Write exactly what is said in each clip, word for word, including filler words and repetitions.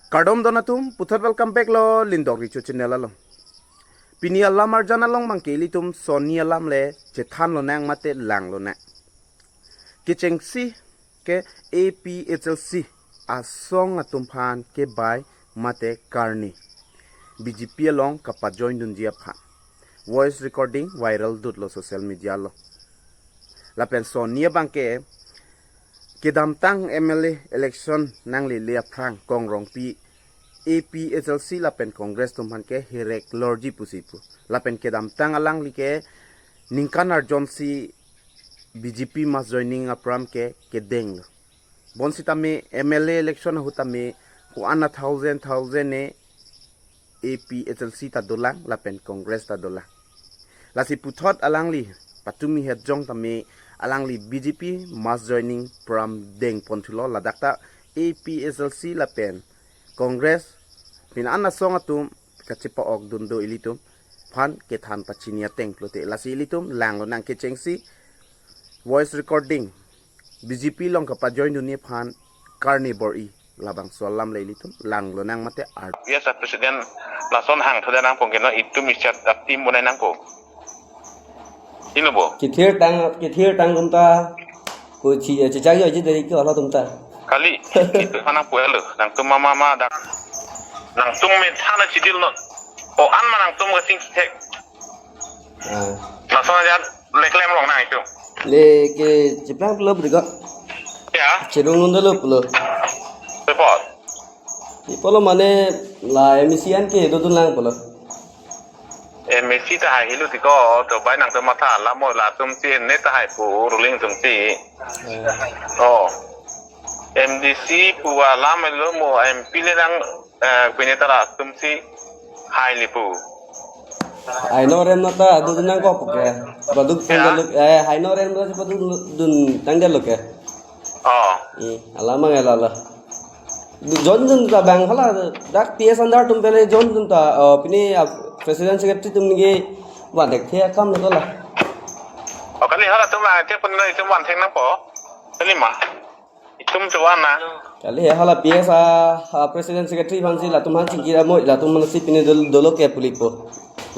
Kardom don atum, puthot welcome back lo Lindok Richo channel along. Pini alam arjan along abangke ilitum sonni alam le chethan lonang mate lang lonang. Kechengsi ke A P H L C asong atum aphan kebai mate karni B J P along kapajoin dunji aphan voice recording viral dutlo social media along. Lapen sonni abangke kedamtang M L A election nanglele aphrang Kong Rongpi A P H L C lapen Congress atum aphan ke herek lorji pusi pu. Lapen kedamtang alangli ke ningkan arjonsi B J P mass joining a-program ke kedenglo. Bonsitame M L A election ahut tame ko-an a thousand thousand ne A P H L C ta dolang lapen Congress ta dolang. Lasi puthot alangli patumi hetjong tame alangli B J P mass joining program dengponthulo, ladak ta A P H L C lapen Congress pini an asong atum kachepa-ok dun do ilitum aphan kethan pachini ateng pulote. Lasi ilitum lang lonang, kechengsi voice recording B J P along kapajoin dunji aphan karni bor-i, labangso alam le ilitum lang lonang mate ar. Yes, a president lason hangthudet nangpo ke non itum isi a-team bonai nangpo. Ino bo? Kethir tang, kethir tang atum ta ko chi, eh, chechak joiji dei ke halatum ta. Kali, itum aphan nangpu-etlo, nangtum mama ma dak. Nangtum me thana chidil non. O an ma nangtum kachingthek. Ah. Lason ajat le klem longnang itum. Le ke cheplang pulo bri ko. Ya. Chedung nun dolo pulo. Report. Ipolo mane la M A C an ke dodun lang pulo. M A C ta hai hilo tiko, to bai nangtum matha la mo latum si ne ta hai pu ruling atum si. Eh. Oh. M D C pu alam lo mo M P le nang, eh, pine ta latum si hai le pu. Haino rem nata dodun nangkok ke. Baduk Ya. tangdalo, eh, haino rem nata baduk dun tangdalo ke. Oh. Hmm, alam ang ala la. Jon dun ta bang hala dak P S under atum pele jon dun ta, eh, pini, ah, president secretary atum nige van thekthe akam lo la. Oh, kali halatum la te pun itum van thek nangpo. Kali ma. Itum chuan na. Kali hala P S a, a president secretary aphansi latum aphan chingki ra mo, latum aphansi pini dol-, dolo ke pulipo.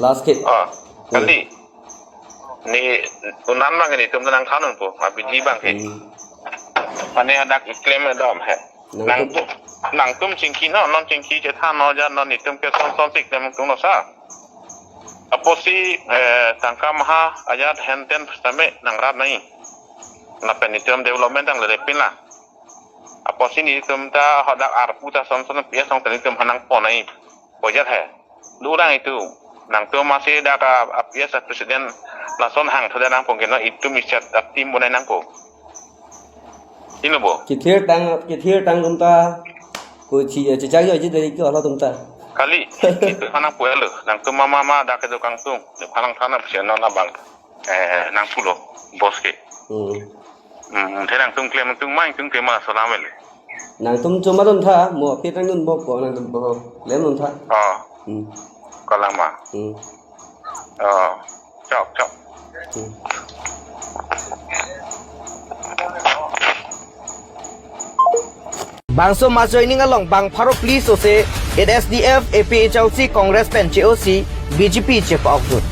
Last ke. Ah, kali. Ne unan abang ke netum nangthan unpo, abidi abang ke. Hmm. Mane hadak iklem dom he. Nangtum. Nangtum, nangtum chingki non, non chingki chethan non ajat non netum ke son son si klem tung non sa. Apotsi, eh, tangka maha ajat henten sitame nangrat nai. Lapen netum development tang lerepin la. Apotsi netum ta hadak arpu ta son son P S along ta netum aphan nangpon nai. Pojat he. Durang itum. Nangtum masi dak a, a P S a president lason hangthudet nangpo ke non itum isi a-team bonai nangpo. Ino bo? Kethir tang, kethir tang atum ta ko chi, eh, chechak joiji dei ke halatum ta. Kali, itum aphan nangpu-etlo, nangtum mama ma dak kedo kangtung, ne phalang thana pisi non abang, eh, nangpulo, boss ke. Hmm. Hmm, the nangtum klem, nangtum ma, nangtum klem ma, salam ele. Nangtum chuma dun tha, mo aphi tang dun bo ko, nangtum bo, klem dun tha. Oh. Hmm. Kalang ma. Hmm. Oh. Chok, chok. Hmm. Bangso mass joining along bang pharo phli sose H S D F, A P H L C, Congress pen che-osi B J P chepa-ok dun.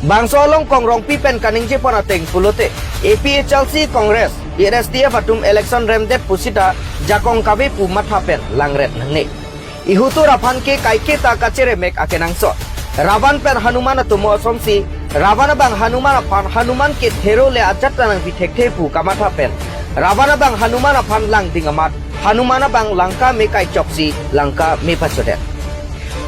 Bangso along Kong Rongpi pen kaningje pon ateng pulote A P H L C, Congress, H S D F atum election remdet pusita jakong kave pu matha pen langret nangne. Ihutur aphan ke kaiketa kacheremek akenangsot. Ravan pen Hanuman atomo asonsi, Ravan abang Hanuman aphan Hanuman ke thero le ajat ta nangpi thekthe pu kamatha pen, Ravan abang Hanuman aphan langding amat, Hanuman abang Lanka me kaichoksi Lanka me pachodet.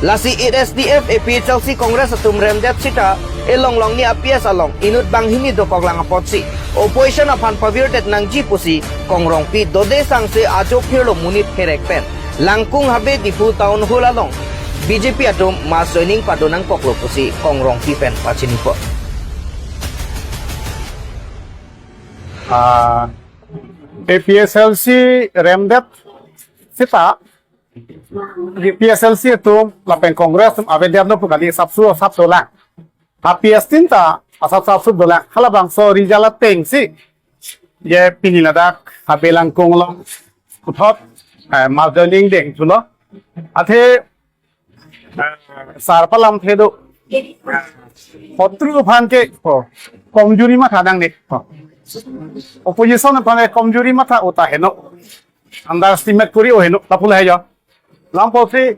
Lasi H S D F, A P H L C, Congress atum remdet sita, elong longni a P S along inut banghini dokok lang apotsi opposition aphan pavirdet nangji pusi Kong Rongpi dode sangse ajo phirlo monit herek pen Langkung Habe Diphu Town Hall along B J P atum mass joining pado nangkoklo pusi Kong Rongpi pen pachinipo. Ah, A P H L C remdet sita, A P H L C atum lapen Congress atum avedet no pu kali, asapso asap dolang. A P S tin ta asap asapso dolang. Halabangso result atengsi, je pini ladak Habe Langkung along puthot, eh, mass joining dengthulo. Athe, eh, sar palamthe do. Hotru aphan ke, oh, komjuri matha nangne. Oh. Opposition aphan ke komjuri matha uta heno. Underestimate kori o heno. Lapu lahai jo. Lampo si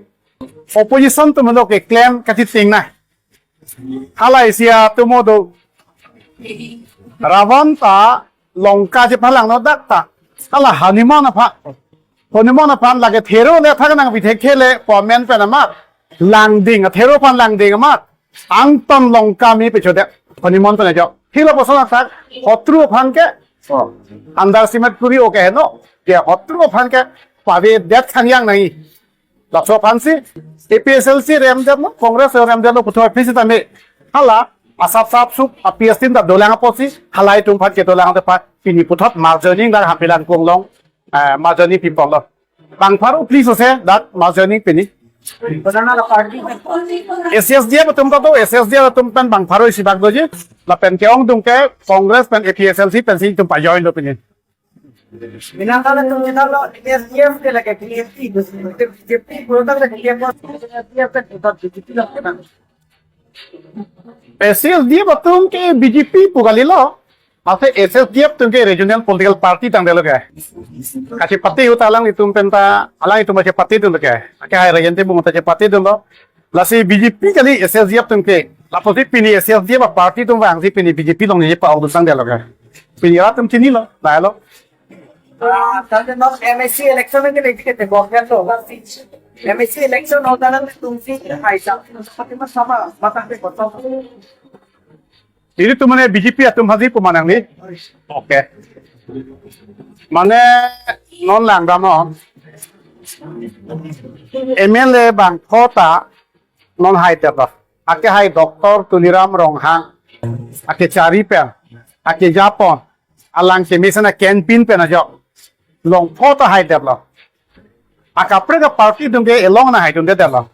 opposition atum heno ke claim kachesing na. Hala isi atum do. Ravan ta Lanka chepalangno dak ta. Hala Hanuman aphan. Hanuman aphan lake thero le thak nangpithek thele pu amen pen amat. Langding, thero aphan langding amat. Angtan Lanka me pechodet. Hanuman pen ajo. Hila puson athak. Hotru aphan ke. Oh. Underestimate kori o ke heno. Ke hotru aphan ke. Pavedet thangyang nai. Laso aphansi, A P H L C remdetlo, Congress remdetlo, puthot aphi sitame. Hala, asap sap sup, A P S tin ta dolang apotsi, halai atum aphan ke dolang apot, pini puthot marjoining dak Hampilan Konglong, eh, marjoining piponlo. Bang pharo please ose, dak marjoining pini. Banana la party. S S D F atum ta do, S S D F atum pen bang pharo isi bak doji, lapen ke-ongdung ke, Congress pen A P H L C pensi itum pajoin lo pini. Binang kala tum kita lo, S D F ke lake B J P, B J P, product lake B J P, S D F ke product B J P lo. S D F atum ke B J P pu kalilo, mate S D F atum ke regional political party tangdetlo ke. Kachepate ahut alanglitum penta, alanglitum kachepatedun ke. Ke hai region te bung ta chepatedunlo. Lasi B J P kali S S D F atum ke. Lapusi pini S S D F aparty atum vangsi pini B J P along ni pa-ongdun tangdetlo ke. Pini rat atum chinilo, lahelo. Ah, tadi non M A C election ke lagi kita boknya tuh. M A C election hoda nangtumsi hai sa. Pati mas sama, matang pe kosong. Ilitum mane B J P atum haji pu ma nangli. Oke. Mane non langdamnon. M L A bangkota non hai tepa. Ake hai Doctor Tuliram Ronghang. Ake chari pen. Ake japon. Alang kemesen a campaign pen ajok. Longpo ta hai detlo. Akaprek aparty atum ke elong nanghaidundetlo.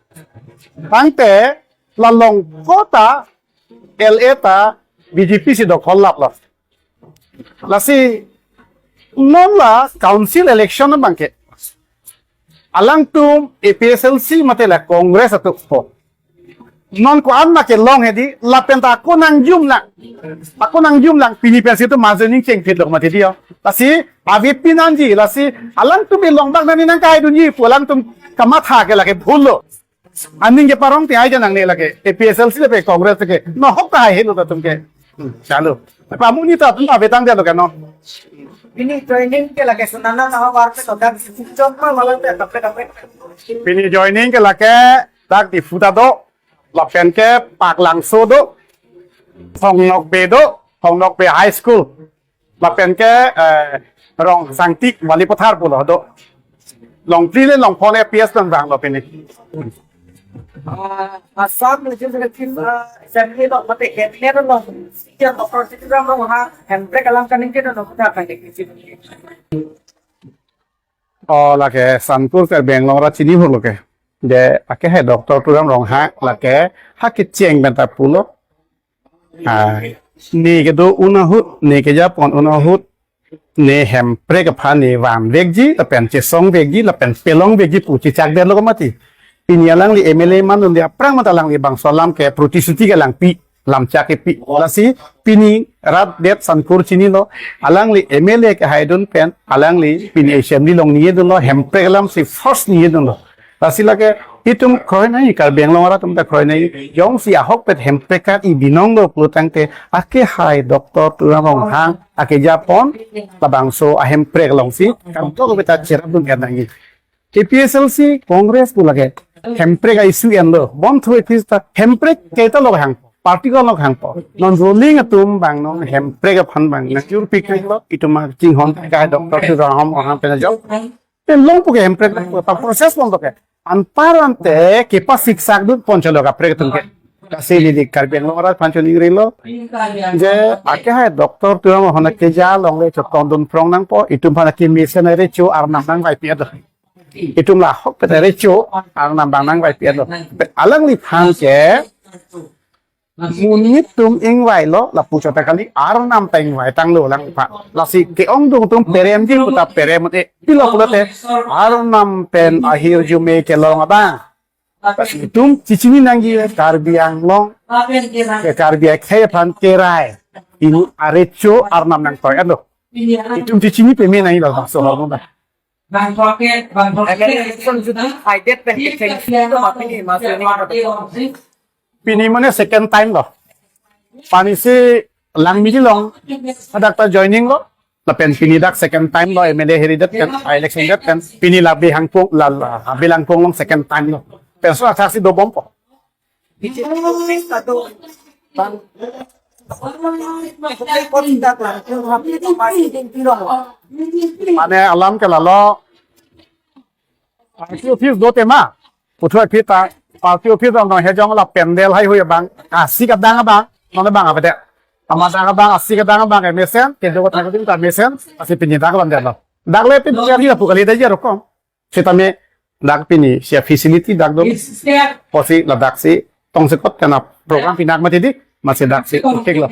Tangte la longpo ta L A ta B J P si dokhol laplo. Lasi non la council election abang ke. Alangtum A P H L C mate la Congress atum po. Non ko-an ma kelong hedi, lapen ta ako nangjum lang. Ako nangjum lang, pini pensi itum marjoining chengphit lo mati diyo. Lasi, avi pinanji, lasi, alangtum ilong bak nani nangkahaidunji pu, alangtum kamatha ke lake bhul lo. Aning ke parong ti ai janang ne lake, A P H L C lapen Congress ke, nohok kahai helo ta atum ke. Hmm, chalo. Pamuni ta atum avetang dia lo ke no. Pini joining ke lake sunana na war pe todak jok ma malam pe kape kape. Pini joining ke lake dak Diphu ta do, lapen ke Paklangso do, Thong Nokbe do, Thong Nokbe High School, lapen ke, eh, Rongsangtik Wali Pathar pulo do. Longphli le longphone P S tong rang lo pini. Ah, Assam Legislative, ah, Assembly lo, mate cabinet lo, si Doctor Tuliram Ronghang, Hemprek alam kaningje lo, kita akan dikisi. Oh, lake Sankur Karbi Anglong arat chini hur lo ke. Je ake hai Doctor Tuliram Ronghang lake ha kecheng pen ta pulo. Ah, ne kedo un ahut, ne kejapon un ahut, ne Hemprek aphan ne vanvekji, lapen chesongvekji, lapen pelongvekji pu chechakdetlo ke mati. Pini alangli M L A mandunde aphrang mate alangli bangso alam ke protisuti ke langpi, lamchak kepi. Lasi pini rat det Sankur chinilo, alangli M L A kehaidun pen, alangli pini assembly along ningjedunlo, Hemprek alam si first ningjedunlo. Lasi lake itum kroinai, Karbi Anglong arat atum ta kroinai, jongsi ahokpet Hemprek kat ibinong lo pulo tangte, ake hai Doctor Tuliram Ronghang, ake japon, labangso a Hemprek alongsi, kam to ko beta cherapdun kan nangji. A P H L C, Congress pu lake, Hemprek a issue enlo, bon through office ta, Hemprek ke ta lo hang, party ko lo hangpo. Non ruling atum abang non Hemprek aphan abang, nangjur pikri lo, itum ma chinghon ka Doctor Tuliram Ronghang pen ajok. Pen longpo ke Hemprek, pa process longpo ke. Anparante kepasiksak dut pon chalo kaprek atum ke. Lasi neli Karbi Anglong arat aphan choningrilo. Je ake hai Doctor Tuliram Ronghang keja longle chotondun phrong nangpo, itum aphan kemesen recho arnam nangvaipi ado. Itum la ahokpet recho arnam abang nangvaipi ado. Alangliphan ke Monit atum ingvailo, lapu chot ta kali, Arnam ta ingvaitanglo lang pa. Lasi ke-ongdung atum peremji puta perem-e, pilo pulote, Arnam pen ahirjume kelong abang. Lasi itum chechini nangji Karbi Anglong, ke Karbi akhei aphan kerai. Pini arecho Arnam nangtoi ando. Itum chechini peme nangji labangso ahormu abang. Bang pocket, bang pocket. M L A election jodi haidet pen kecheng isi to ma pini ma sini ma. Pini mane second time lo. Pini si Langmili along hadak ta joining lo. Lapen pini dak second time lo M L A hiridet pen, election det pen. Pini la Behangpong, la, la Belangpong along second time lo. Penso athak si dobompo. B J P office ta do. Bang. Mane alam ke lalo. Party office do tema. Puthot aphi ta party office along hejong la pandal haihui abang. Asi kedang abang. Nona bang apa dek? Ama dang abang, asi kedang abang, mesen, kedo ko thang ta mesen, asi pini dak lam delo. Dak le pin kari lapu kali daji arokom. Sitame dak pini sia facility dak do. Pusi ladak si tongsekot kana program pinak mati di, masi dak si oke lo.